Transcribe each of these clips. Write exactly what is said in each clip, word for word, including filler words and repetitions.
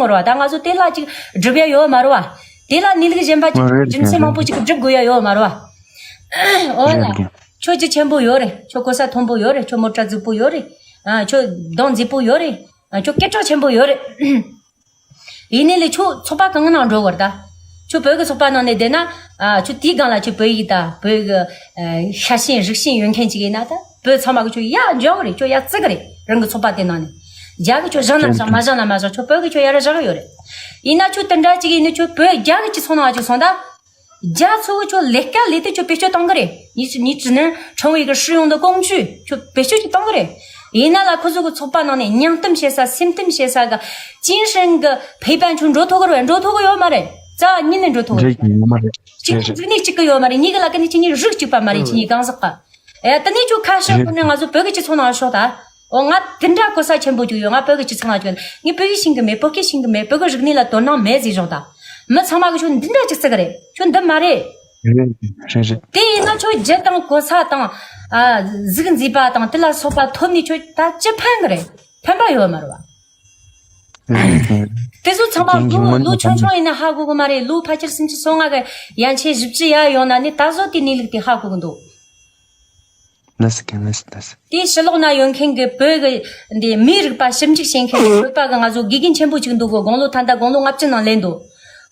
རེད་བ། ད་ང་ཚོ་དེ་ལ་ཅིག་སྒྲུབ་ཡ་ཡོད་མ་རེད་བ། དེ་ལ་གནས་ལུགས་གཞན་པ་ཅིག་རེད་རྒྱུ་མཚན་རྒན། མང་པོ་ཅིག་སྒྲུབ་དགོས་ཡ་ཡོད་མ་རེད་བ། འོ་རེད་ལ། རྒན། ཁྱོད་རྒྱུ་ཆེན་པོ་ཡོད་རེད། ཁྱོད་གོ་ས་མཐོན་པོ་ཡོད་རེད། ཁྱོད་མོ་ཊ་རྫིག་པོ་ཡོད་རེད། ཨ། ཁྱོད་གདོང་མཛེས་པོ་ཡོད་རེད། ཨ། ཁྱོད་སྐད་གྲགས་ཆེན་པོ་ཡོད་རེད། ཡིན་ནའི་ལས་ཁྱོད་ཚོགས་པ་གང་ནང་འགྲོ་དགོས་རེད་ད། ཁྱོད་བོད་ཀྱི་ཚོགས་པ་ནང་ནས་བསྡད་ན། ཨ། ཁྱོད་དེའི་སྒང་ལ་ཁྱོད་བོད་ཡིག་དང་བོད་ཀྱི། ཨ། ཤ་ཞེན་རིག་ཞེན་ཡོད་མཁན་ཅིག་ཡིན་ན་ད། བོད་ཚང་མ་གིས་ཁྱོད་ཡར་འཇོག་གི་རེད། ཁྱོད་ཡར་བརྩི་གི་རེད། རང་གི་ཚོགས་པ་དེ་ནང་ནས། རྒྱ་གིས་ཁྱོད་བཞག་ན་བཞག་མ་བཞག་ན་མ་བཞག་ཁྱོད་བོད་ཀྱིས་ཁྱོད་ཡར་བཞག་གི་ཡོད་རེད། ཡིན་ན་ཁྱོད་དེ་འདྲ་ཅིག་ཡིན་ནི་ཁྱོད་བོད་རྒྱ་གི་སྤྱི་ཚོགས་ནང་ང་ཅིག་སོང་ད། རྒྱ་ཚོ་གིས་ཁྱོད་ལས་ཀ་ལས་དུས་ཁྱོད་བེད་སྤྱོད་གཏོང་གི་རེད། 你是你只能成为一个使用的工具 ཁྱོད་བེད་སྤྱོད་ཅིག་གཏོང་གི་རེད། ཡིན་ན་ལ་ཁོ་ཚོ་གི་ཚོགས་པ་ནང་ནས་སྙིང་གཏམ་བཤད་ས་སེམས་གཏམ་བཤད་ས་གི་精神གི་陪伴 ཁྱོད་འགྲོ་ཐུབ་གི་རེད། འགྲོ་ཐུབ་གི་ཡོད་མ་རེད། རྩ་བ་ཉིད་ནས་འགྲོ་ཐུབ་གི་རེད། རེད་ཡོད་མ་རེད། གཅིག་རེད་རེད། འཇིགས་ནས་གཅིག་གི་ཡོད་མ་རེད། གཉིས་ཀ་ལ་ཀ་ནས་ཁྱེད་གཉིས་རིགས་གཅིག་པ་མ་རེད། ཁྱེད་གཉིས་གང་ཟག་ག་ཨེ། དེ་ནས་ཁྱོད་ཁ་ཤས་རེད། ཁོ་ནས་ང་ཚོ་བོད་ཀྱི་སྤྱི་ཚོགས་ནང་ཤོག་ད། ཨོ། ང་དེ་འདྲ་གོ་ས་ཆེན་པོ་ཅིག་ཡོད། ང་བོད་ཀྱི་སྤྱི་ཚོགས་ནང་ཆོག་ནི་བོད་པའི་ཤིང་གི་མེད། བོད་སྐད་ཤིང་གི་མེད། བོད་ཀྱི་རིག་གནས་ལ་དོ་སྣང་མེད་ཟེར་ཞོག་ད། མི་ཚང་མ་གིས་ཁྱོད་འདི་འདྲ་ཅིག་བརྩི་གི་རེད། ཁྱོད་འདི་མ་རེད། རེད་རེད་རེད། དེ་ཡིན་ན་ཁྱོད་རྒྱུ་དང་གོ་ས་དང་། ཨ། གཟུགས་མཛེས་པ་དང་དེ་ལ་སོགས་པ་ཐོབ་ནས་ཁྱོད་ད་ཅི་ཕན་གི་རེད། ཕན་པ་ཡོད་མ་རེད་བ། རེད་རེད། དེ་ཚོ་ཚང་མ་རྒན་གྱིས་ལོ་ངོ་ལོ་ཆུང་ཆུང་ཡིན་ན་ཧ་གོ་གི་མ་རེད། ལོ་ཕལ་ཆེར་སུམ་ཅུ་སོ་ལྔ་གི་ཡན་ཆད་བཞི་བཅུ་ཡར་ཡོང་ན་ནི་ད་གཟོད་དེ་གནས་ལུགས་དེ་ཧ་གོ་གི་འདུག་ལགས་སོ་རྒན། ལགས་སོ་ལགས་སོ། དེའི་ཕྱི་ལོགས་ན་ཡོད་མཁན་གྱི་བོད་ཀྱི་འདི་མིའི་རིག་པ་ཞིབ་འཇུག་བྱེད་མཁན་གྱི་བོད་པ་གི་ང་ཚོ་དགེ་རྒན་ཆེན་པོ་ཅིག་འདུག་གོ། དགུང་ལོ་ད་ལྟ་དགུང་ལོ་ལྔ་བཅུ་ནང་སླེབས་འདུག་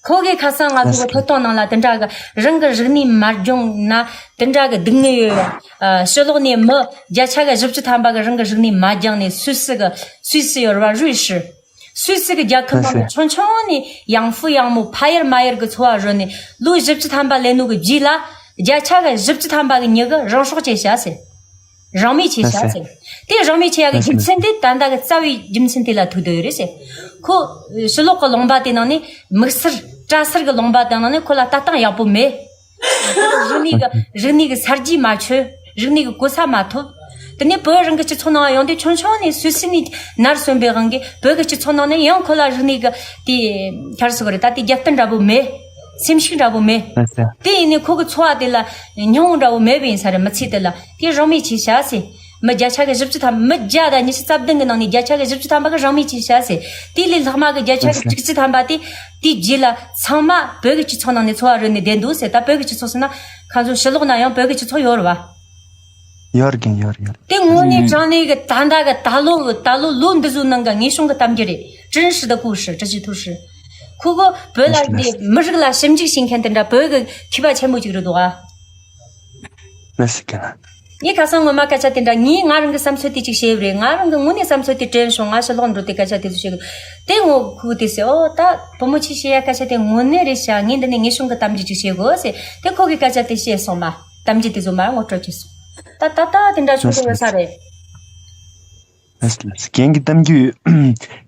ཁོ་གིས་ཁ་སང་ང་ཚོ་གི་ཐོབ་ཐང་ནང་ལ་དེ་འདྲ་གི་རང་གི་རིག་གནས་མ་སྦྱོང་ན་དེ་འདྲ་གི་སྡུག་བསྔལ་ཡོད། ཨ། ཕྱི་ལོགས་ནས་མི་བརྒྱ་ཆ་གི་བཞི་བཅུ་ཐམ་པ་གིས་རང་གི་རིག་གནས་མ་སྦྱངས་ནས་སུད་སི་གི་སུད་སི་ཡོད་རེད་བ། རུའི་ཧྲི། སུད་སི་གི་རྒྱལ་ཁབ་ནང་ནས་ཆུང་ཆུང་ནས་ཡང་ཧྥུ་ཡང་མོ་ཕ་ཡུལ་མ་ཡུལ་གི་འཚོ་བ་རོལ་ནས་ལོ་བཞི་བཅུ་ཐམ་པ་སླེབས་ནོ་གི་རྗེས་ལ་བརྒྱ་ཆ་གི་བཞི་བཅུ་ཐམ་པ་གི་མྱི་གིས་རང་སྲོག་བཅད་བཞག་ཟེར། རང་མེད་བྱས་བཞག་ཟེར། དེ་རང་མེད་བྱས་ཡག་གི་རྒྱུ་མཚན་དེ་ད་ལྟ་གི་རྩ་བའི་རྒྱུ་མཚན་དེ་ལ་ཐུག་བསྡད་ཡོད་རེད་ཟེར། ཁོ་ཕྱི་ལོགས་གི་ལུང་པ་དེ་ནང་ནས་དམིགས་བསལ་གྲྭ་སར་གི་ལུང་པ་དེ་ནང་ནས་ཁོ་ལ་ལྟ་སྟངས་ཡག་པོ་མེད། རིག་གནས་གི་རིག་གནས་གི་གསར་བརྗེ་མ་བྱུང་། རིག་གནས་གི་གོ་ས་མ་ཐོབ། དེ་ནས་བོད་རང་གི་སྤྱི་ཚོགས་ནང་ཡོང་དུས་ཆུང་ཆུང་ནས་སུད་སི་ནས་ནར་སོན་པའི་དབང་གིས་བོད་ཀྱི་སྤྱི་ཚོགས་ནང་ནས་ཡང་ཁོ་ལ་རིག་གནས་ཀྱི་དེ་ག་རེ་ཟེར་དགོས་རེད། ད་དེ་རྒྱབ་རྟེན་འདྲ་པོ་མེད། སེམས་ཤུགས་འདྲ་པོ་མེད། ལགས་སོ། དེ་ཡིན་ནའི་ཁོ་གི་འཚོ་བ་དེ་ལ་སྙིང་པོ་འདྲ་པོ་མེད་པ་ཡིན་ས་རེད། མི་ཚེ་དེ་ལ་དེ་རང་མེད་བྱས་བཞག་ཟེར། མི་བརྒྱ་ཆ་གི་བཞི་བཅུ་ཐམ། མི་བརྒྱ་དང་ཉི་ཤུ་རྩ་བདུན་གི་ནང་ནས་བརྒྱ་ཆ་གི་བཞི་བཅུ་ཐམ་པ་གིས་རང་མེད་བྱས་བཞག་ཟེར། དེ་ལས་ལྷག་མ་གི་བརྒྱ་ཆ་གི་དྲུག་ཅུ་ཐམ་པ་དེ་དེའི་རྗེས་ལ་ཚང་མ་བོད་ཀྱི་སྤྱི་ཚོགས་ནང་ནས་འཚོ་བ་རོལ་ནས་བསྡད་འདུག་ཟེར། ད་བོད་ཀྱི་སྤྱི་ཚོགས་ཟེར་ན་ཁ་ཚོ་ཕྱི་ལོགས་ན་ཡང་བོད་ཀྱི་སྤྱི་ཚོགས་ཡོད་རེད་བ། ཡོད་རྒན། ཡོད་རེད། ཡོད་རེད། དེ་དངོས་གནས་དྲང་གནས་ཀྱི་ད་ལྟ་གི་ད་ལོ་ད་ལོ་ལོ་འདི་ཚོའི་ནང་གི་ངེས་བྱུང་གི་གཏམ་རྒྱུད་རེད། 真实的故事，这些都是 ཁོ་གི་བོད་ལ་འདི་མི་རིགས་ལ་ཞིབ་འཇུག་བྱེད་མཁན་དེ་འདྲ་བོད་ཀྱི་མཁས་པ་ཆེན་པོ་ཅིག་རེད་འདུག་ཨ། ལགས་སོ་རྒན། ངས་ཁ་སང་སྔོན་མ་སྐད་ཆ་དེ་འདྲ། ངས་ང་རང་གི་བསམ་ཚུལ་དེ་ཅིག་བཤད་ཡོད་རེད། ང་རང་གི་དངོས་གནས་བསམ་ཚུལ་དེ་དྲན་བྱུང་། ང་ཕྱི་ལོགས་འགྲོ་དུས་སྐད་ཆ་དེ་ཚོ་བཤད་གི། དེ་ངོ་ཁོ་གིས་དེ་ཟེར། ཨོ་ད་བུ་མོ་ཁྱོས་བཤད་ཡ་སྐད་ཆ་དེ་དངོས་གནས་རེད་ཤག་ངས་འདི་ནས་ངེས་བྱུང་གི་གཏམ་རྒྱུད་ཅིག་བཤད་དགོས་ཟེར། དེ་ཁོ་གིས་སྐད་ཆ་དེ་བཤད་སོང་། མ་གཏམ་རྒྱུད་དེ་ཚོ་མར་ངོ་སྤྲོད་བྱས་སོང་། ད་ད་ལྟ་དེ་འདྲ་བྱུང་གི་ཡོད་ས་རེད། ལགས་སོ་ལགས་སོ། རྒན་གྱི་གཏམ་རྒྱུད་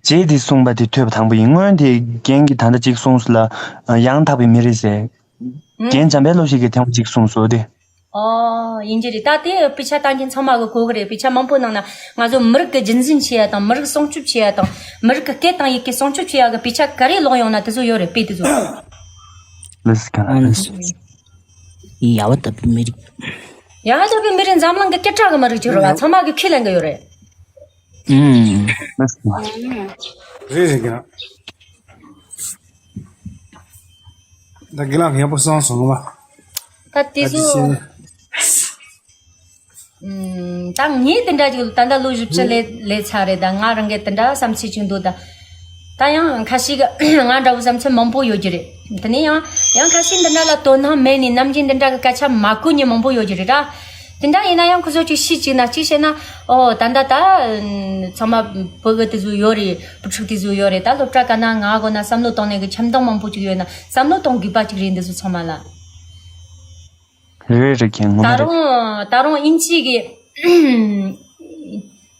རྗེས་དེ་གསུངས་པ་དེ་ཐོས་པ་དང་པོ་ཡིན། སྔོན་དེ་རྒན་གྱིས་ད་ལྟ་གཅིག་གསུངས་སོང་ལ། ཡང་དག་པའི་མི་རེད་ཟེར། ཨང་། རྒན་འཇམ་དཔལ་བློ་ཞིག་གིས་ཐེངས་གཅིག་གསུངས་སོང་དེ། ཨོ། ཡིན་གྱི་རེད། ད་དེ་དཔེ་ཆ་ལྟ་མཁན་ཚང་མ་གིས་གོ་གི་རེད། དཔེ་ཆ་མང་པོ་ནང་ན་ང་ཚོ་མི་རིགས་ཀྱི་རྒྱུན་འཛིན་བྱེད་ཡ་དང་། མི་རིགས་སྲུང་སྐྱོབ་བྱེད་ཡ་དང་། མི་རིགས་ཀྱི་སྐད་དང་ཡི་གེ་སྲུང་སྐྱོབ་བྱེད་ཡ་གི་དཔེ་ཆ་ག་རེ་ཀློག་ཡོང་ན་དེ་ཚོ་ཡོད་རེད། དཔེ་དེ་ཚོ། ལགས་སོ་རྒན། ཨང་། ཡ་ཝ་ལྟ་བུའི་མི་རིགས། ཡ་ཝ་ལྟ་བུའི་མི་རིགས་འཛམ་གླིང་གི་སྐད་གྲགས་ཀྱི་མི་རིགས་ཅིག་རེད་བ། ཚང་མ་གིས་ཁས་ལེན་གྱི་ཡོད་རེད། ཨང་། རེད་རེད། རྒན་ལགས། ད་རྒན་ལགས་ཡག་པོ་གསུངས་སོང་ང་། ད་དེ་ཚོ། ད་ངས་དེ་འདྲ་ཅིག་ད་ལྟ་ལོ་བཞི་བཅུ་ལས་ལས་ཚར་རེད། ད་ང་རང་གི་དེ་འདྲ་བསམ་ཚུལ་ཅིག་འདུག་ད་ད་ཡང་ཁ་ཤས་ཀྱིས་ང་འདྲ་བོ་བསམ་ཚུལ་མང་པོ་ཡོད་ཀྱི་རེད། དེ་ནས་ཡང་ཡང་ཁ་ཤས་འདི་འདྲ་ལ་དོ་སྣང་མེད་ནས་ནམ་རྒྱུན་འདི་འདྲ་གི་སྐད་ཆ་མ་གོ་མཁན་མང་པོ་ཡོད་ཀྱི་རེད་ད། དེ་འདྲ་ཡིན་ན་ཡང་ཁོ་ཚོ་ཅིག་ཤེས་ཅིག་ན་ཅིག་བཤད་ན། ཨོ་ད་ལྟ་ད་ཚང་མ་བོད་གི་དེ་ཚོ་ཡོད་རེད། བུ་ཕྲུག་དེ་ཚོ་ཡོད་རེད། ད་སློབ་གྲྭ་ག་ན་ང་གོ་ན་བསམ་བློ་གཏོང་ནས་གི་འཆམ་མཐུན་མང་པོ་ཅིག་ཡོད་ན་བསམ་བློ་གཏོང་དགོས་པ་ཅིག་རེད། འདི་ཚོ་ཚང་མ་ལ། རེད་རེད། རྒན་ངོ་མ་རེད། ད་རུང་ད་རུང་དབྱིན་ཇི་གི་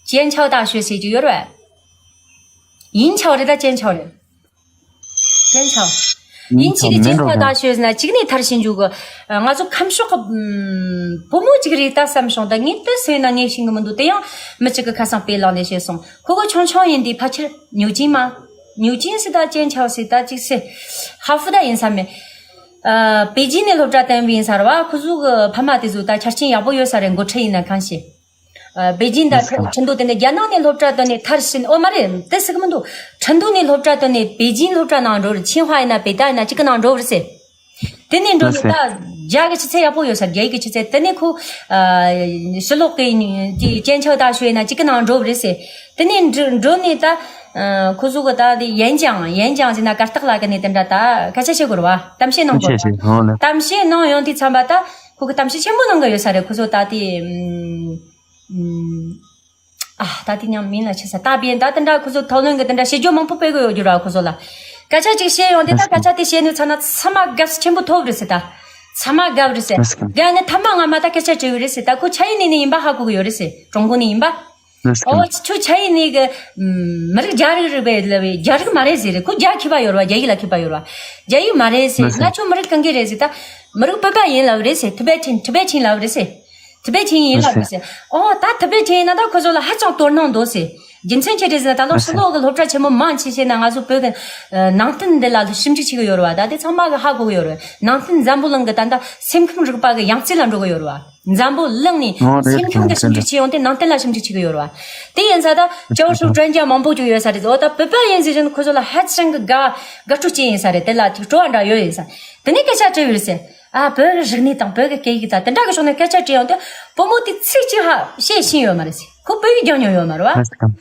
ཅན་ཆའོ་大学ཟེར་གྱི་ཡོད་རེད། ཡིན་ཆའོ་རེད་ད་ཅན་ཆའོ་རེད། ཅན་ཆའོ། དབྱིན་ཇི་གི་ཅན་ཆའོ་大学ཟེར་ན་གཅིག་ནས་མཐར་ཕྱིན་འཇུག་གི་ང་ཚོ་ཁམས་ཕྱོགས་གི་བུ་མོ་གཅིག་རེད་ད་བསམ་བྱུང་། ད་ངས་དེ་ཟེར་ན་ངས་ཤེས་གི་མི་འདུག་དེ་ཡང་མི་གཅིག་གིས་ཁ་སང་དཔེ་བླངས་ནས་བཤད་སོང་། ཁོ་གི་ཆུང་ཆུང་ཡིན་དུས་ཕལ་ཆེར牛津མ།牛津ཟེར་ད་ཅན་ཆའོ་ཟེར་ད་ཅིག་ཟེར། ཧ་ཧྥུ་ད་ཡིན་ས་མེད། ཨ། པེ་ཅིན་ནས་སློབ་གྲྭ་བཏང་བ་ཡིན་ས་རེད་བ། ཁོ་ཚོ་གི་ཕ་མ་དེ་ཚོ་ད་ཆ་རྐྱེན་ཡག་པོ་ཡོད་ས་རེད། འགོ་ཁྲིད་ཡིན་ན་གང་ཤེས། ཨ། པེ་ཅིན་དང་ཁྲིན་ཁྲིན་ཏུའུ་དེ་འདྲ། རྒྱ་ནག་ནས་སློབ་གྲྭ་བཏོན་ནས་མཐར་ཕྱིན། ཨོ་མ་རེད། དེ་ཟེར་གི་མི་འདུག་ཁྲིན་ཏུའུ་ནས་སློབ་གྲྭ་བཏོན་ནས་པེ་ཅིན་སློབ་གྲྭ་ནང་འགྲོ་རེད། ཆིང་ཧྭ་ཡིན་ན་པེ་ཏཱ་ཡིན་ན་གཅིག་གི་ནང་འགྲོ་རེད་ཟེར། དེ་ནས་འགྲོ་ནས་ད་རྒྱ་གི་ཆུ་ཚད་ཡག་པོ་ཡོད་ས་རེད། རྒྱ་ཡིག་གི་ཆུ་ཚད། དེ་ནས་ཁོ། ཨ། ཕྱི་ལོགས་གི་ཅན་ཆའོ་大学ཡིན་ན་གཅིག་གི་ནང་འགྲོ་རེད་ཟེར། དེ་ནས་འགྲོ་འགྲོ་ནས་ད། ཨ། ཁོ་ཚོ་གི་ད་དེ་演讲演讲ཟེར་ན་གར་སྟེགས་ལ་གི་ནས་དེ་འདྲ་ད་སྐད་ཆ་བཤད་དགོས་རེད་བ། གཏམ་བཤད་གནང་དགོས་རེད་བ། གཏམ་བཤད་གནང་ཡོང་དུས་ཙམ་པ་ད་ཁོ་གི་གཏམ་བཤད་ཆེན་པོ་གནང་གི་ཡོད་ས་རེད། ཁོ་ཚོ་ད་དེ། ཨམ། ཨམ། ཨ། ད་དེ་ཉམས་མིན་ལ་ཆེ་ས་ད་བེན་ད་དེ་འདྲ་ཁོ་ཚོ་讨论གི་དེ་འདྲ་བཤད་རྒྱུ་མང་པོ་སྤེལ་གི་ཡོད་རྒྱུ་ར། ཁོ་ཚོ་ལ་སྐད་ཆ་ཅིག་བཤད་ཡོང་དུས་ད་སྐད་ཆ་དེ་བཤད་ནས་ཚར་ན་ཚང་མ་དགའ་བསུ་ཆེན་པོ་ཐོབ་རེད་ཟེར། ད་ཚང་མ་དགའ་བ་རེད་ཟེར། དགའ་ནས་ཐ་མ་ང་མ་ད་སྐད་ཆ་དྲི་བ་རེད་ཟེར། ད་ཁོ་ཆ་ཡི་ནས་ནས་ཡིན་པ་ཧ་གོ་གི་ཡོད་རེད་ཟེར། ཀྲུང་གོ་ནས་ཡིན་པ། ཨོ་ཁྱོད་ཆ་ཡི་ནས་གི་མི་རིགས་རྒྱ་རིགས་རེད་པས་ལབ་པས། རྒྱ་རིགས་མ་རེད་ཟེར་རེད། ཁོ་རྒྱ་མཁས་པ་ཡོད་རེད་བ། རྒྱ་ཡིག་ལ་མཁས་པ་ཡོད་རེད་བ། རྒྱ་ཡིག་མ་རེད་ཟེར། ང་ཁྱོད་མི་རིགས་གང་གི་རེད་ཟེར། ད་མི་རིགས་བོད་པ་ཡིན་ལབ་རེད་ཟེར། Tibetan Tibetan ལབ་རེད་ཟེར། Tibetan ཡིན་ལབ་རེད་ཟེར། ཨོ་ད་Tibetan ཡིན་ན་ད་ཁོ་ཚོ་ལ་ཧ་ཅང་དོ་སྣང་འདུག་ཟེར། རྒྱུ་མཚན་ཅི་རེད་ཟེར་ན། ད་ལོ་ཕྱི་ལོགས་གི་སློབ་གྲྭ་ཆེན་མོ་མང་ཆེ་བཤད་ན་ང་ཚོ་བོད་ཀྱི་ནང་བསྟན་འདི་ལ་ཞིབ་འཇུག་བྱེད་གི་ཡོད་རེད་བ། ད་དེ་ཚང་མ་གི་ཧ་གོ་གི་ཡོད་རེད། ནང་བསྟན་འཛམ་བུ་གླིང་གི་ད་ལྟ་སེམས་ཁམས་རིག་པ་གི་ཡང་རྩེ་ལ་འགྲོ་གི་ཡོད་རེད་བ། འཛམ་བུ་གླིང་ནས་སེམས་ཁམས་ཀྱི་ཞིབ་འཇུག་བྱེད་ཡོང་དེ་ནང་བསྟན་ལ་ཞིབ་འཇུག་བྱེད་གི་ཡོད་རེད་བ། དེ་ཡིན་ཙང་ད་教授专家མང་པོ་ཅིག་ཡོད་ས་རེད། འོ་ད་བོད་པ་ཡིན་ཟེར་བཞིན་ཁོ་ཚོ་ལ་ཧ་ཅང་གི་དགའ་དགའ་སྤྲོ་སྐྱེ་ཡིན་ས་རེད། དེ་ལ་ཅིག་སྤྲོ་བ་འདྲ་ཡོད་ཡིན་ས། དེ་ནས་སྐད་ཆ་དྲི་ཡོད་ཟེར། ཨ། བོད་ཀྱི་རིག་གནས་དང་བོད་ཀྱི་སྐད་ཡིག་དང་དེ་འདྲ་གི་ཕྱོགས་ནས་སྐད་ཆ་དྲི་ཡོང་དུས་བུ་མོ་དེ་ཚིག་གཅིག་ཧ་བཤད་ཤེས་ཡོད་མ་རེད་ཟེར། ཁོ་བོད་ཡིག་སྦྱང་མྱོང་ཡོད་མ་རེད་བ།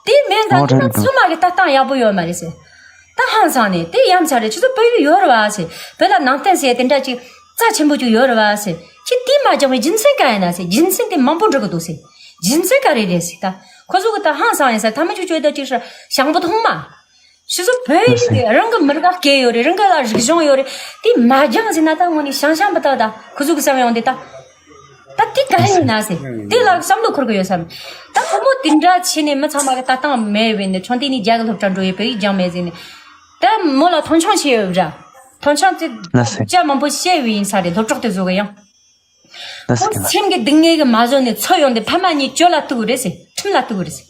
དེ་མིན་ཙང་དེ་ཚང་མ་གི་ལྟ་སྟངས་ཡག་པོ་ཡོད་མ་རེད་ཟེར། ད་ཧང་སང་ནས་དེ་ཡ་མཚན་རེད། ཁྱོད་ཚོ་བོད་ཡིག་ཡོད་རེད་བ་ཟེར། བོད་ལ་ནང་བསྟན་ཟེར་དེ་འདྲ་ཅིག་རྩ་ཆེན་པོ་ཅིག་ཡོད་རེད་བ་ཟེར། ཁྱེད་དེ་མ་སྦྱང་བའི་རྒྱུ་མཚན་ག་ཡིན་ན་ཟེར། རྒྱུ་མཚན་དེ་མང་པོ་འགྲིག་གི་འདུག་ཟེར། རྒྱུ་མཚན་ག་རེ་རེད་ཟེར། ད་ཁོ་ཚོ་གི་ད་ཧང་སང་ཡིན་ས། ཐ་མ་ཁྱོད་ཁྱོད་ད་ཅིག་ཧྲ་ཞང་པོ་ཐོང་མ། ཁྱོད་ཚོ་བོད་ཡིག་དེ་རང་གི་མི་རིགས་ལ་སྐད་ཡོད་རེད། རང་གི་ལ་རིག་གཞུང་ཡོད་རེད། དེ་མ་སྦྱངས་ཟིན་ན་ད་དངོས་ནས་ཤང་ཤང་མི་ད་ད་ཁོ་ཚོ་གི་བསམ་ཡོང་དེ་ད། ད་དེ་ག་རེ་ཡིན་ན་ཟེར། དེ་ལ་བསམ་བློ་འཁོར་གི་ཡོད་བསམ། ད་ཁོ་མོ་དེ་འདྲ་བྱས་ནས་མི་ཚང་མ་གི་ལྟ་སྟངས་མེད་བས་ནས་ཆུང་དུས་ནས་རྒྱ་གི་སློབ་གྲྭ་འགྲོ་ཡས་བོད་ཡིག་སྦྱངས་མེད་ཟིན་ནས། ད་མོ་ལ་མཐོང་ཆུང་བྱས་ཡོད་ར། མཐོང་ཆུང་དེ་ལ་སེ། ཅག་མང་པོ་བཤད་བས་ཡིན་ས་རེད། སློབ་གྲོགས་དེ་ཚོ་གི་ཡང་། ལ་སེ། ཁོ་སེམས་ཀྱི་སྡུག་བསྔལ་གྱིས་མ་བཟོད་ནས་འཚོ་ཡོང་དུས་ཕ་མ་གཉིས་གྱོད་ལ་གཏུག་གི་རེད་ཟེར། ཁྲིམས་ལ་གཏུག་གི་རེད་ཟེར།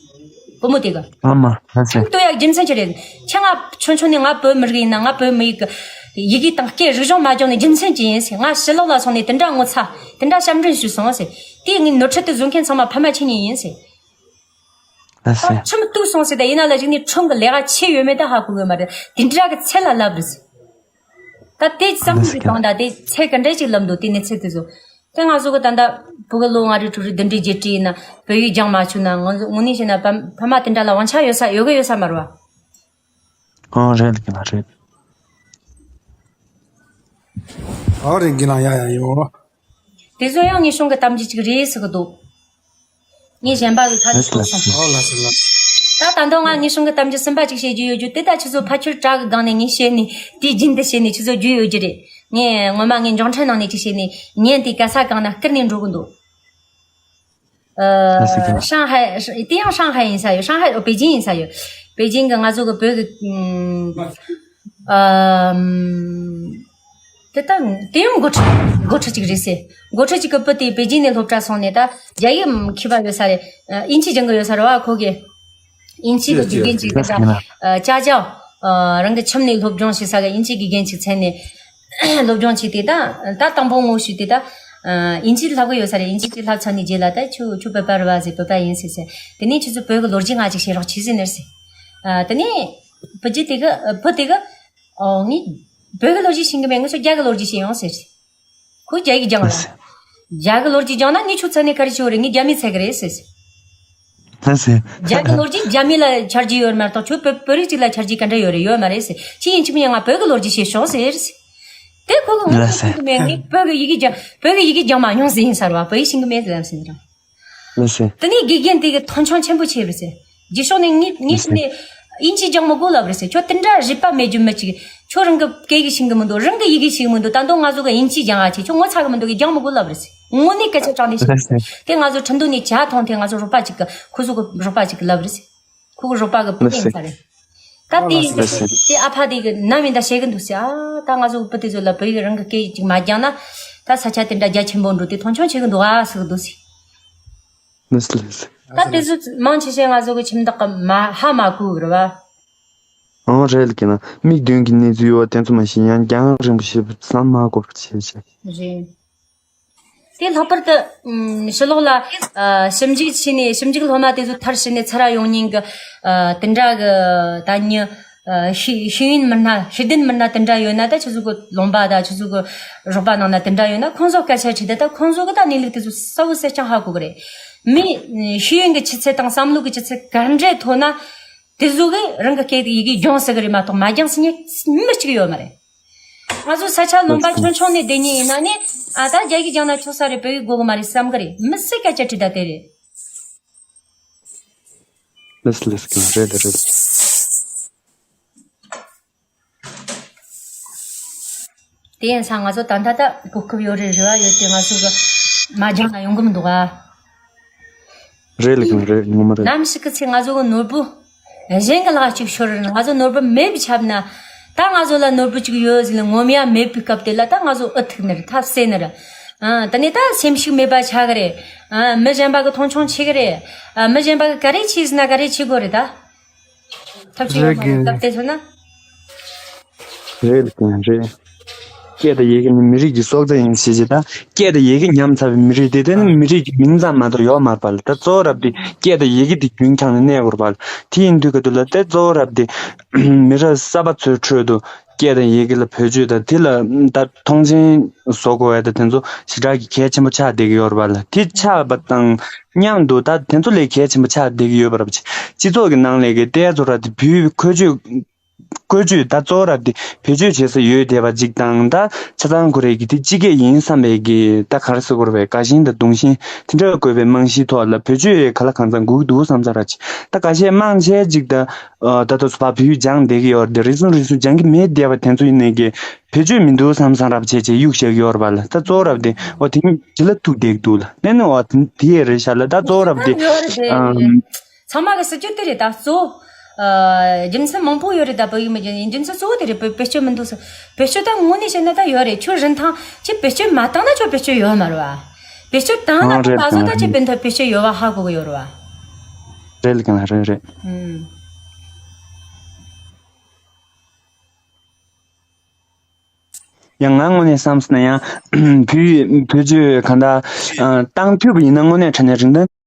བུ་མོ་དེ་ག་ཕ་མ་ལ་སེ། ཁྲིམས་གཏུག་ཡག་རྒྱུ་མཚན་ཅི་རེད། ཁྱེད་ང་ཆུང་ཆུང་ནས་ང་བོད་མི་རིགས་ཡིན་ན། ང་བོད་མི་ཡིག་གི་ཡི་གེ་དང་སྐད་རིག་གཞུང་མ་སྦྱངས་ནས་རྒྱུ་མཚན་ཅི་ཡིན་ཟེར། ང་ཕྱི་ལོགས་ལ་སོང་ནས་དེ་འདྲ་ངོ་ཚ་དེ་འདྲ་སྐྱབས་འགྲན་ཞུས་སོང་ཟེར། དེ་ངའི་ནོར་འཁྲུལ་དེ་བཟོ་མཁན་ཚང་མ་ཕ་མ་ཁྱེད་གཉིས་ཡིན་ཟེར། ལ་སེ། ཁྲིམས་གཏུག་སོང་ཟེར། ད་ཡིན་ན་ལ་ཞིག་ནས་ཁྲིམས་ཀྱི་ལས་ཀ་ཆེ་ཡོད་མེད་ད་ཧ་གོ་གི་མ་རེད། དེ་འདྲ་གི་ཚད་ལ་ལབ་རེད་ཟེར། ད་དེ་བསམ་བློ་ཞིག་བཏང་། ད་དེ་ཚད་ག་འདྲ་ཞིག་ལབ་འདུག་དེ་གནས་ཚུལ་དེ་ཚོ། དེ་ང་ཚོ་གི་ད་ལྟ་བུ་གི་ལོ་ལྔ་རེ་དྲུག་རེ་བདུན་རེ་བརྒྱད་རེ་ཡིན་ན་བོད་ཡིག་སྦྱང་མ་བཅུག་ན། ང་ཚོ་དངོས་གནས་བྱས་ན་ཕ་ཕ་མ་དེ་འདྲ་ལ་དབང་ཆ་ཡོད་ས་ཡོད་གི་ཡོད་ས་མ་རེད་བ། ཨང་། རེད་གི་ལ་རེད། ཨོ་རེད་གི་ལ། ཡ་ཡ་ཡོ། དེ་ཚོ་ཡང་ངེད་གཞུང་གི་གཏམ་རྒྱུད་ཅིག་རེད་ཟེར་གི་འདུག་ངས་གཞན་པ་གི་ཁ་ལ་ཐུག་སོང་། ཨོ་ལ་སི་ལ། ད་ད་དུང་ང་ངེད་གཞུང་གི་གཏམ་རྒྱུད་གསུམ་པ་ཅིག་བཤད་རྒྱུ་ཡོད་རྒྱུ་དེ། ད་ཁྱེད་ཚོ་ཕ་ཁྱོད་དྲ་གི་སྒང་ནས་ངས་བཤད་ནས་དེ་རྒྱུན་དུ་བཤད་ནས་ཁྱེད་ཚོ་རྒྱུས་ཡོད་རྒྱུ་རེད། ངས་ངོ་མ་ངས་མགྱོགས་འཕྲིན་ནང་ནས་ཅིག་བཤད་ནས་ཉན་དེ་ག་ས་གང་ན་བསྐུར་ནས་འགྲོ་གི་འདུག་ཨ། ལ་སི་ཀི་ན། ཧྲང་ཧའེ། དེ་ཡང་ཧྲང་ཧའེ་ཡིན་ས་ཡོད། ཧྲང་ཧའེ། ཨོ། པེ་ཅིང་ཡིན་ས་ཡོད། པེ་ཅིང་གི་ང་ཚོ་གི་བོད་གི་ཨམ། དེ་ལྟ་དེ་ཡང་འགོ་ཁྲིད་འགོ་ཁྲིད་ཅིག་རེད་ཟེར། འགོ་ཁྲིད་ཅིག་གི་བུ་དེ་པེ་ཅིང་ནས་སློབ་གྲྭ་སོང་ནས་ད་རྒྱ་ཡིག་མཁས་པ་ཡོད་ས་རེད། ཨ། དབྱིན་ཇི་སྦྱང་གི་ཡོད་ས་རེད་བ། ཁོ་གི་དབྱིན་ཇི་གི་དགེ་རྒན་ཅིག་དེ་འདྲ། ཨ། ཅ་ཅའོ། ཨ། རང་གི་ཁྱིམ་ནས་སློབ་སྦྱོང་བྱེད་ས་གི་དབྱིན་ཇི་དགེ་རྒན་ཅིག་མཚན་ནས་སློབ་སྦྱོང་བྱས་ཏེ། ད་ད་དང་པོ་ངོ་ཤེས་དེ་ད་ཨ། དབྱིན་ཇི་ལབ་གི་ཡོད་ས་རེད། དབྱིན་ཇི་ཅིག་ལབ་ཚར་ནས་རྗེས་ལ་ད་ཁྱོད་ཁྱོད་བོད་པ་རེད་བ་ཟེར། བོད་པ་ཡིན་ཟེར་ཟེར། དེ་ནས་ཁྱེད་ཚོ་བོད་གི་ལོ་རྒྱུས་ང་ཅིག་བཤད་རོགས་གྱིས་ཟེར་ནས་ཟེར། ཨ། དེ་ནས་བུ་རྒྱུད་དེ་གི་བུ་དེ་གི། ཨོ། ངས་བོད་གི་ལོ་རྒྱུས་ཤེས་གི་མེད། ངས་ཁྱོད་རྒྱ་གི་ལོ་རྒྱུས་ཤེས་ཡོང་ཟེར། ཁོས་རྒྱ་ཡིག་སྦྱངས་ར། རྒྱ་གི་ལོ་རྒྱུས་སྦྱངས་ན་ངས་ཁྱོད་ཚ་ནས་ག་རེ་བྱེད་རེད། ངས་རྒྱ་མི་ཚད་གི་རེད་ཟེར། ལ་སེ། རྒྱ་གི་ལོ་རྒྱུས་རྒྱ་མི་ལ་ཆ་རྒྱུས་ཡོད་མ་གཏོགས་ཁྱོད་བོད་བོད་རིགས་གཅིག་ལ་ཆ་རྒྱུས་ག་འདྲ་ཡོད་རེད། ཡོད་མ་རེད་ཟེར། ཁྱེད་ཡིན་གཅིག་མིན་ཡང་ང་བོད་གི་ལོ་རྒྱུས་ཤེས་ཤོག་ཟེར། དེ་ཁོ་གི་ངོ་ལ་ཚ་སེ། ཤེས་གི་མེད། ངས་བོད་གི་ཡི་གེ་སྦྱང་། བོད་གི་ཡི་གེ་སྦྱངས་མ་མྱོང་ཟེར་ཡིན་ས་རེད་བ། བོད་ཡིག་ཤེས་གི་མེད་ཟེར་ལབ་ཟིན་ར། ལགས་སེ། དེ་ནས་དགེ་རྒན་དེ་གི་མཐོང་ཆུང་ཆེན་པོ་བྱས་པ་རེད་ཟེར། རྗེས་ཕྱོགས་ནས་ངས་ངས་ལགས་སེ། དེ་ནས་དབྱིན་ཇི་སྦྱང་མི་དགོས་ལབ་རེད་ཟེར། ཁྱོད་དེ་འདྲ་རིག་པ་མེད་རྒྱུ་མི་གཅིག་ཁྱོད་རང་གི་སྐད་ཡིག་ཤེས་གི་མི་འདུག་རང་གི་ཡི་གེ་ཤེས་གི་མི་འདུག་ད་དུང་ང་ཚོ་གི་དབྱིན་ཇི་སྦྱང་ཨ་ཆེ། ཁྱོད་ངོ་ཚ་གི་མི་འདུག་གི་སྦྱང་མི་དགོས་ལབ་རེད་ཟེར། དངོས་གནས་སྐད་ཆ་དྲང་ནས་བཤད། ལགས་སེ། དེ་ང་ཚོ་ཁྲིན་ཏུའུ་ནས་ཇ་འཐུང་དེ་ང་ཚོ་རོགས་པ་གཅིག་གི། ཁོ་ཚོ་གི་རོགས་པ་གཅིག་གི་ལབ་རེད་ཟེར། ཁོ་གི་རོགས་པ་གི་བུ་ཡིན་ས་རེད། ད་དེ་ཡིན་དུས་དེ་ཨ་ཕ་དེ་གི་ནམ་ཡིན་ད་བཤད་གི་འདུག་ཟེར། ཨ། ད་ང་ཚོ་གི་བུ་དེ་ཚོ་ལ་བོད་ཡིག་རང་གི་སྐད་ཡིག་ཅིག་མ་སྦྱངས་ན་ད་ས་ཆ་དེ་འདྲ་རྒྱ་ཆེན་པོ་འགྲོ་དུས་མཐོང་ཆུང་བྱེད་གི་འདུག་ཨ་ཟེར་གི་འདུག་ཟེར། ལགས་སེ། ལགས་སེ། ད་དེ་ཚོ་མང་ཆེ་ཤས་ང་ཚོ་གི་ཁྱིམ་བདག་གི་མ་ཧ་མ་གོ་གི་རེད་བ། ཨོ་རེད་ལགས་ཀྱི་ན། མིག་མདུན་གྱི་གནས་ཚུལ་ཡོད་པ་དེ་ཚོ་མ་ཤེས། ཡང་རྒྱང་རིང་པོ་ཤེས་པ་ཙམ་མ་གོ་བར་བྱས་བྱས། རེད། དེ་ལྷག་པར་དུ་ཨམ་ཕྱི་ལོགས་ལ་ཨ་ཞིབ་འཇུག་བྱས་ནས། ཞིབ་འཇུག་སློབ་མ་དེ་ཚོ་མཐར་ཕྱིན་ནས་ཚུར་ཡོང་ཉིན་གི་ཨ་དེ་འདྲ་གི་ད་ཉི་ཨ་ཤེས་ཤེས་ཡོན་མི་སྣ་ཤེས་ལྡན་མི་སྣ་དེ་འདྲ་ཡོད་ན། ད་ཁྱེད་ཚོ་གི་ལུང་པ་དང་ཁྱེད་ཚོ་གི་རོགས་པ་ནང་ན་དེ་འདྲ་ཡོད་ན། ཁོང་ཚོ་སྐད་ཆ་དྲིས་ད། ད་ཁོང་ཚོ་གི་ད་གནས་ལུགས་དེ་ཚོ་གསལ་བོ་གསལ་རྐྱང་ཧ་གོ་གི་རེད། མི་ཤེས་ཡོན་གི་ཆུ་ཚད་དང་བསམ་བློ་གི་ཆུ་ཚད་ག་འདྲའི་མཐོ་ན། དེ་ཚོ་གིས་རང་གི་སྐད་ཡི་གེ་སྦྱོང་ས་གི་རེད་མ་གཏོགས། མ་སྦྱངས་ས་ནི་མི་གཅིག་ཡོད་མ་རེད། ང་ཚོ་ས་ཆ་ལུང་པ་ཆུང་ཆུང་ནས་བསྡད་མཁན་ཡིན་ན་ནི། ཨ་ད་རྒྱ་ཡིག་སྦྱངས་ན་ཆོག་ས་རེད། བོད་ཡིག་དགོས་གི་མ་རེད་བསམ་གི་རེད། མི་སུས་སྐད་ཆ་དྲིས་ད་དེ་རེད། ལགས་སོ་ལགས་སོ། རེད་རེད་རེད། དེ་ཡིན་ཙང་ང་ཚོ་ད་ལྟ་ད་གོ་སྐབས་ཡོད་རེད། རེ་བ་ཡོད་དེ། ང་ཚོ་གི་མ་སྦྱངས་ན་ཡོང་གི་མི་འདུག་ཨ། རེད་ལགས་རེད། ངོ་མ་རེད། ནམ་ཞིག་གི་ཚེ་ང་ཚོ་གི་ནོར་བུ་གཞན་གི་ལག་ཅིག་ཤོར་རན། ང་ཚོ་ནོར་བུ་མེད་པ་ཆགས་ན། ད་ང་ཚོ་ལ་ནོར་བུ་ཅིག་ཡོད་ཟེར་ནས་ངོམ་ཡ་མེད་པའི་སྐབས་དེ་ལ་ད་ང་ཚོ་ཨུ་ཐུག་ནི་རེད། ཐབས་ཟད་ནི་རེད། ཨ་ད་ནི་ད་སེམས་ཤུགས་མེད་པ་ཆགས་གི་རེད། ཨ་མི་གཞན་པ་གི་མཐོང་ཆུང་བྱེད་གི་རེད། ཨ་མི་གཞན་པ་གི་ག་རེ་བྱེད་ཟེར་ན་ག་རེ་བྱེད་དགོས་རེད་ད། ཐབས་ཤེས་ཡོད་མ་རེད། རེད་གི། སྐབས་དེ་ཚོ་ན། རེད་ལགས་རེད། སྐད་དང་ཡི་གེ་ནི་མི་རིགས་ཀྱི་སྲོག་རྩ་ཡིན་ཞེས་བྱས། ད་སྐད་དང་ཡི་གེ་ཉམས་ཚར་བའི་མི་རིགས་དེ། དེ་ནི་མི་རིགས་ཀྱི་མིང་ཙམ་མ་གཏོགས་ཡོད་མ་རེད་པ་ལགས། ད་གཙོ་བོ་ར་བ་དེ་སྐད་དང་ཡི་གེ་དེ་རྒྱུན་བསྐྱངས་ནས་གནས་དགོས་རེད་པ་ལགས། དེ་ཡིན་དུས་ག་དུས་ལ་དེ་གཙོ་བོ་ར་བ་དེ་མི་རབས་གསར་པ་ཚོའི་ཁྲོད་དུ་སྐད་དང་ཡི་གེ་ལ་བེད་སྤྱོད་དང་། དེ་ལ་ད་མཐོང་ཆེན་བཟོ་དགོས་པ་དང་། དེ་ཚོ་ཞེ་དྲག་གི་གལ་ཆེན་པོ་ཆགས་བསྡད་ཀྱི་ཡོད་རེད་པ་ལགས། དེ་ཆགས་པ་དང་མཉམ་དུ་ད་དེ་ཚོ་ལས་གལ་ཆེན་པོ་ཆགས་བསྡད་ཀྱི་ཡོད་པ་རེད་པ། སྤྱི་ཚོགས་ཀྱི་ནང་ལས་ཀྱི་ཏོག་ཙམ་ར་བ་དེ་བོད་བཀོལ་སྤྱོད། བཀོལ་སྤྱོད་ད་གཙོ་བོ་ར་བ་དེ་བེད་སྤྱོད་བྱེད་ས་ཡོད་བསྡད་པ་ཅིག་དང་། ད་ཆ་ཚང་ཁོ་རེ་གི་དེ་སྤྱི་སྐད་ཡིན་བསམ་པའི་གི་ད་ག་རེ་ཟེར་དགོས་རེད་པས། དགའ་ཞེན་དང་གདུང་ཞེན་དེ་འདྲ་དགོས་པའི་རྨང་གཞིའི་ཐོག་ལ་བེད་སྤྱོད་ག་ལ་གང་འཚམ་དགོས་ཀྱི་འདུག་བསམ་ས་ར་ཅིག་ད་ཁ་ཤས་མང་ཆེ་ཅིག་ད་ཨ་ད་དུང་བ་བོད་ཡིག་སྦྱངས་བསྡད་ཀྱི་ཡོད་རེད་དེ། རེ་ཟུང་རེ་ཟུང་སྦྱང་གི་མེད་བསྡད་པ་དེ་ཚོ་ཡིན་ནའི་གི་བེད་སྤྱོད་མི་འདུག་བསམ་བསམ་ར་བ་བྱས་བྱས་གཡུག་བཞག་གི་ཡོད་རེད་པ་ལགས། ད་གཙོ་བོ་ར་བ་དེ་འོ་དེ་ཇི་ལ་ཐུག་བསྡད་ཀྱི་འདུག་ལགས། ནས་ནས་འོ་དེ་དེ་ཡས་རེད་ཤག་ལགས། ད་གཙོ་བོ་ར་བ་དེ་ཡོད་རེད་དེ། ཨམ། ཚང་མ་གི་སྲིད་ཇུས་དེ་རེད། ད་གཙོ་བོ་ཨ་རྒྱུ་མཚན་མང་པོ་ཡོད་རེད། ད་བོད་ཡིག་མི་སྦྱང་རྒྱུ་མཚན་གཙོ་བོ་དེ་རེད། བེད་བེད་སྤྱོད་མི་འདུག་ཟེར། བེད་སྤྱོད་ད་དངོས་གནས་བཤད་ན་ད་ཡོད་རེད། ཁྱོད་རིན་ཐང་ཁྱོད་བེད་སྤྱོད་མ་བཏང་ན་ཁྱོད་བེད་སྤྱོད་ཡོད་མ་རེད་པ། བེད་སྤྱོད་བཏང་ན་ཨང་ད་རེད་ང་ཚོ་ད་ད་ཁྱོད་རེད། བེད་ཐོག་བེད་སྤྱོད་ཡོད་པ་ཧ་གོ་གི་ཡོད་རེད་པ། རེད་ལགས་རེད་རེད། ཨུམ། ཡང་ང་དངོས་གནས་བསམ་སོང་ན་ཡང་བོད་བོད་ཆོས་གང་ལྟར་ཨ་བཏང་ཐུབ་པ་ཡིན་ན་དངོས་གནས་དྲང་གནས་རིན་ཐང་